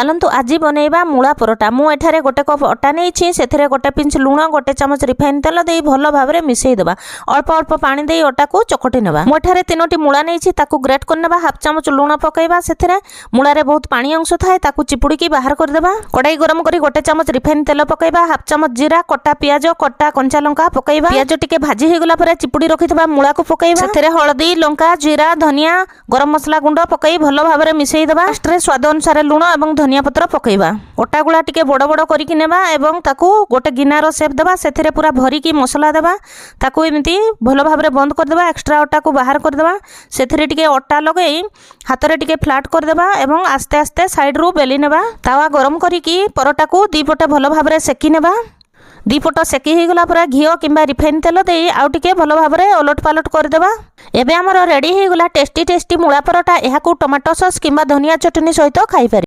ଚାଲନ୍ତୁ, ଆଜି ବନେଇବା ମୂଳା ପରଟା। ମୁଁ ଏଠାରେ 1 କପ୍ ଅଟା ନେଇଛି। ସେଥିରେ 1 ପିଞ୍ଚ ଲୁଣ, 1 ଚାମଚ ରିଫାଇନ୍ ତେଲ ଦେଇ ଭଲ ଭାବରେ ମିଶାଇ ଦେବା। ଅଳ୍ପ ଅଳ୍ପ ପାଣି ଦେଇ ଅଟାକୁ ଚକଟି ନେବା। ମୁଁ ଏଠାରେ ତିନୋଟି ମୂଳା ନେଇଛି, ତାକୁ ଗ୍ରେଟ୍ କରିନେବା। ହାଫ୍ ଚାମଚ ଲୁଣ ପକାଇବା ସେଥିରେ। ମୂଳାରେ ବହୁତ ପାଣି ଅଂଶ ଥାଏ, ତାକୁ ଚିପୁଡ଼ିକି ବାହାର କରିଦେବା। କଡ଼ାଇ ଗରମ କରି 1 ଚାମଚ ରିଫାଇନ୍ ତେଲ ପକାଇବା। ହାଫ୍ ଚାମଚ ଜିରା, କଟା ପିଆଜ, କଟା କଞ୍ଚା ଲଙ୍କା ପକାଇବା। ପିଆଜ ଟିକେ ଭାଜି ହେଇଗଲା ପରେ ଚିପୁଡ଼ି ରଖିଥିବା ମୂଳାକୁ ପକାଇବା। ସେଥିରେ ହଳଦୀ, ଲଙ୍କା, ଜିରା, ଧନିଆ, ଗରମ ମସଲା ଗୁଣ୍ଡ ପକାଇ ଭଲ ଭାବରେ ମିଶାଇ ଦେବା। ଲାଷ୍ଟରେ ସ୍ୱାଦ ଅନୁସାରେ ଲୁଣ ଏବଂ ଧନିଆ ପତ୍ର ପକାଇବା। ଅଟା ଗୁଳା ଟିକେ ବଡ଼ ବଡ଼ କରିକି ନେବା ଏବଂ ତାକୁ ଗୋଟେ ଗିନାର ସେପ୍ ଦେବା। ସେଥିରେ ପୁରା ଭରିକି ମସଲା ଦେବା। ତାକୁ ଏମିତି ଭଲ ଭାବରେ ବନ୍ଦ କରିଦେବା। ଏକ୍ସଟ୍ରା ଅଟାକୁ ବାହାର କରିଦେବା। ସେଥିରେ ଟିକେ ଅଟା ଲଗାଇ ହାତରେ ଟିକେ ଫ୍ଲାଟ୍ କରିଦେବା ଏବଂ ଆସ୍ତେ ଆସ୍ତେ ସାଇଡ଼ରୁ ବେଲି ନେବା। ତାୱା ଗରମ କରିକି ପରଟାକୁ ଦୁଇ ପଟେ ଭଲ ଭାବରେ ସେକି ନେବା। ଦୁଇ ପଟ ସେକି ହେଇଗଲା ପରେ ଘିଅ କିମ୍ବା ରିଫାଇନ୍ ତେଲ ଦେଇ ଆଉ ଟିକେ ଭଲ ଭାବରେ ଓଲଟ ପାଲଟ କରିଦେବା। ଏବେ ଆମର ରେଡ଼ି ହେଇଗଲା ଟେଷ୍ଟି ଟେଷ୍ଟି ମୂଳା ପରଟା। ଏହାକୁ ଟମାଟୋ ସସ୍ କିମ୍ବା ଧନିଆ ଚଟଣି ସହିତ ଖାଇପାରିବେ।